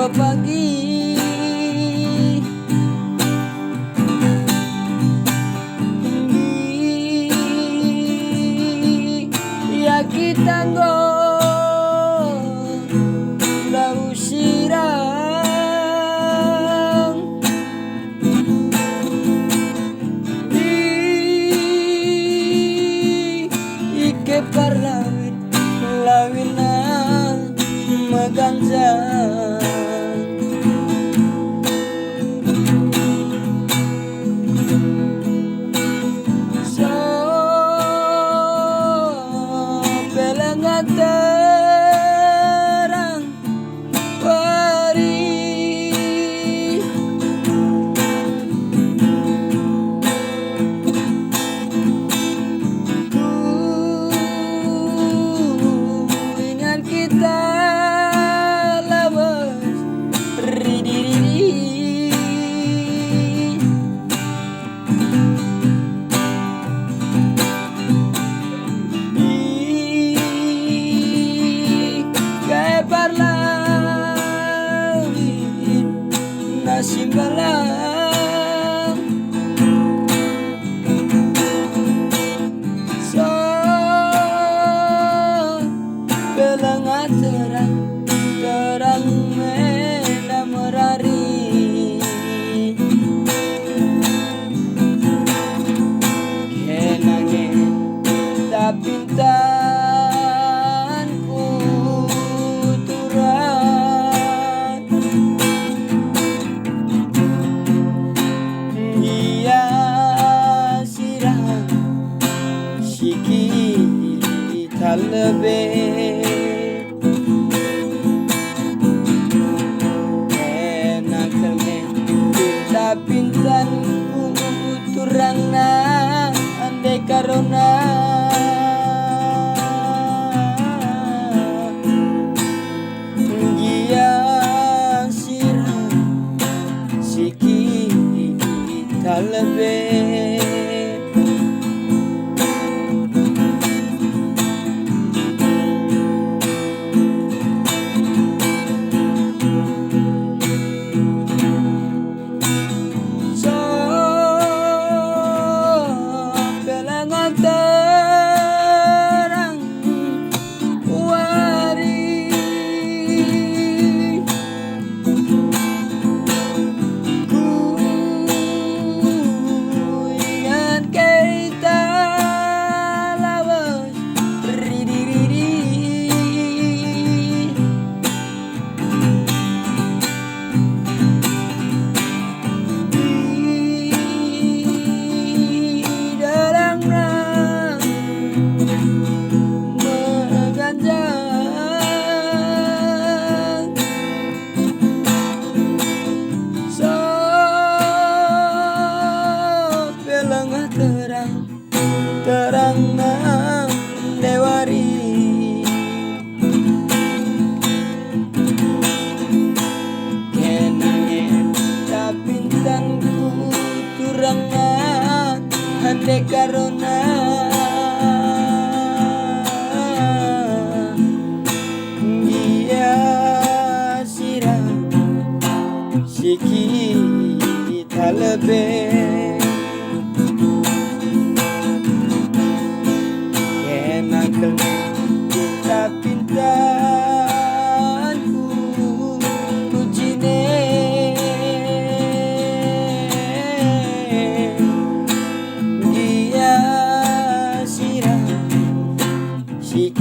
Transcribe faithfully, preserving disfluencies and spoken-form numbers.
pagi. Ya kita enggo lau sirang. Di, i kepar lawin, lawinna meganjang. So, peleng terang wari. Ku ingan kita lawes ridi-ridi. Ih, kai parlawinna si mbalang. So, peleng terang, terang mena merari. Kena nge tapintanku turang. Gia sirang si kita lebe. Enak kerne pinta-pintanku turangna ande karona. Gia sirang si kita lebe. So, peleng terang wari. Ku ingan kita lawes ridi-ridi. Di dalam rang meganjang. So, peleng terang, terang nande wari. Kena nge tapintanku turangna ande karona. Gia sirang si kita lebe. Kena kerne pinta-pintanku ku jine. Gia sirang si